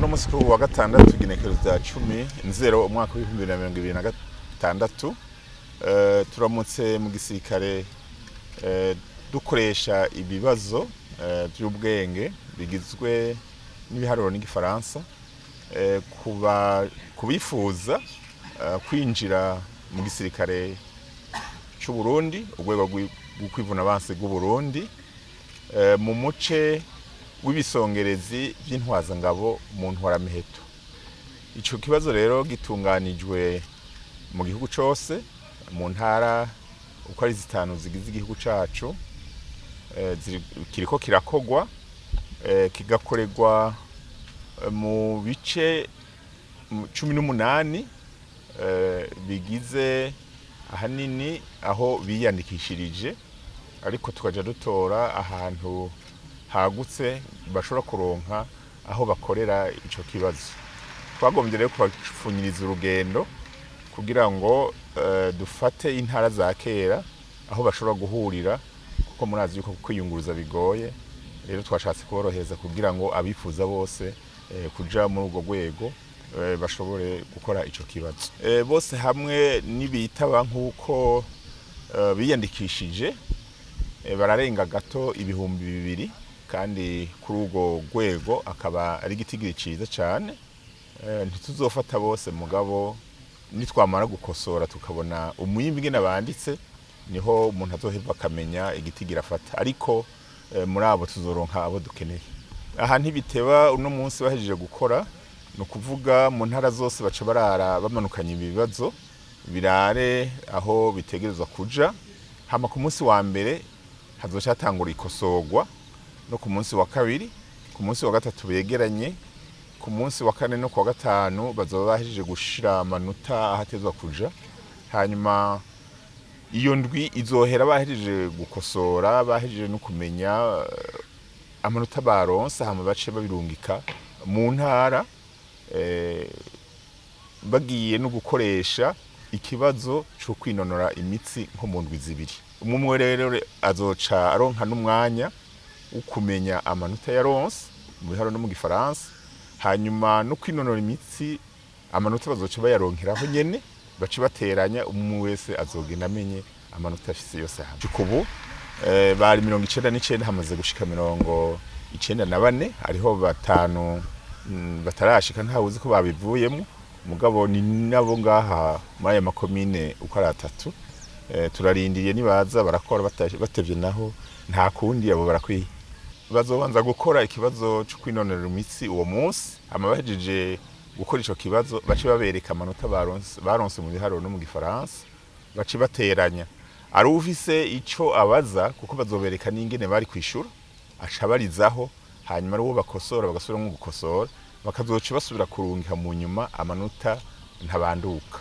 Uno munsi kuri wa gatandatu, igenekerezo rya 10 Nzero umwaka w'2026, turamutse mu gisirikare dukoresha ibibazo vy'ubwenge bigizwe n'ibiharuro n'igifaransa kuba kubifuza kwinjira mu gisirikare c'u Burundi, urwego rw'ukwivuna abansi rw'u Burundi, mu muce w'ibisongerezi vy'intwazangabo mu ntwaramiheto. Ico kibazo rero gitunganijwe mu gihugu cose, mu ntara uko ari zitanu zigize igihugu cacu, kiriko kirakogwa, kigakorerwa mu bice 18 bigize ahanini aho biyandikishirije, ariko tukaja dutora ahantu hagutse bashobora kuronka aho bakorera ico kibazo. Twagombye rero kubapfunyiriza urugendo kugira ngo dufate intara za kera aho bashobora guhurira, kuko murazi yuko kwiyunguruza bigoye. Rero twashatse kuborohereza kugira ngo abifuza bose kuja muri urwo rwego bashobore gukora ico kibazo. Bose hamwe nibitaba nk'uko biyandikishije, bararenga gato 2000, kandi kuri urwo rwego akaba ari igitigiri ciza cane. Ntituzofata bose, mugabo nitwamara gukosora tukabona umwimbi ingene banditse, niho umuntu azoheva akamenya igitigiri afata. Ariko muri abo tuzoronka abo dukeneye. Aha ntibiteba, uno munsi bahejeje gukora, ni ukuvuga mu ntara zose baca barara bamanukanye ibibazo, birare aho bitegerezwa kuja. Hama ku munsi wa mbere hazoca hatangura ikosorwa, no ku munsi wa kabiri, ku munsi wa gatatu begeranye, ku munsi wa kane no ku wa gatanu bazoba bahejeje gushira amanota ahatezwa kuja. Hanyuma iyo ndwi izohera bahejeje gukosora, bahejeje no kumenya amanota baronse, hama bace babirungika mu ntara, bagiye no gukoresha ikibazo co kwinonora imitsi nko mu ndwi 2. Umwe umwe rero azoca aronka n'umwanya wo kumenya amanota yaronse mu biharuro no mu gifaransa, hanyuma no kwinonora imitsi amanota bazoca bayaronkeraho nyene, bace bateranya, umwe wese azogenda amenye amanota afise yose hamwe. Gushika ubu bari 99, hamaze gushika 94, hariho batanu batarashika, ntawe uzi ko babivuyemo, mugabo ni nabo ngaha muri aya makomine uko ari atatu. Turarindiriye, nibaza barakora, batevye naho nta kundi, abo barakwiye. Bazobanza gukora ikibazo co kwinonora imitsi uwo munsi, hama bahejeje gukora ico kibazo bace babereka amanota baronse mu biharuro no mu gifaransa, bace bateranya. Ari ufise ico abaza, kuko bazobereka n'ingene bari kwishura, aca abarizaho. Hanyuma ari uwo bakosora, bagasubiramwo gukosora, bakazoca basubira kurungika mu nyuma amanota ntabanduka.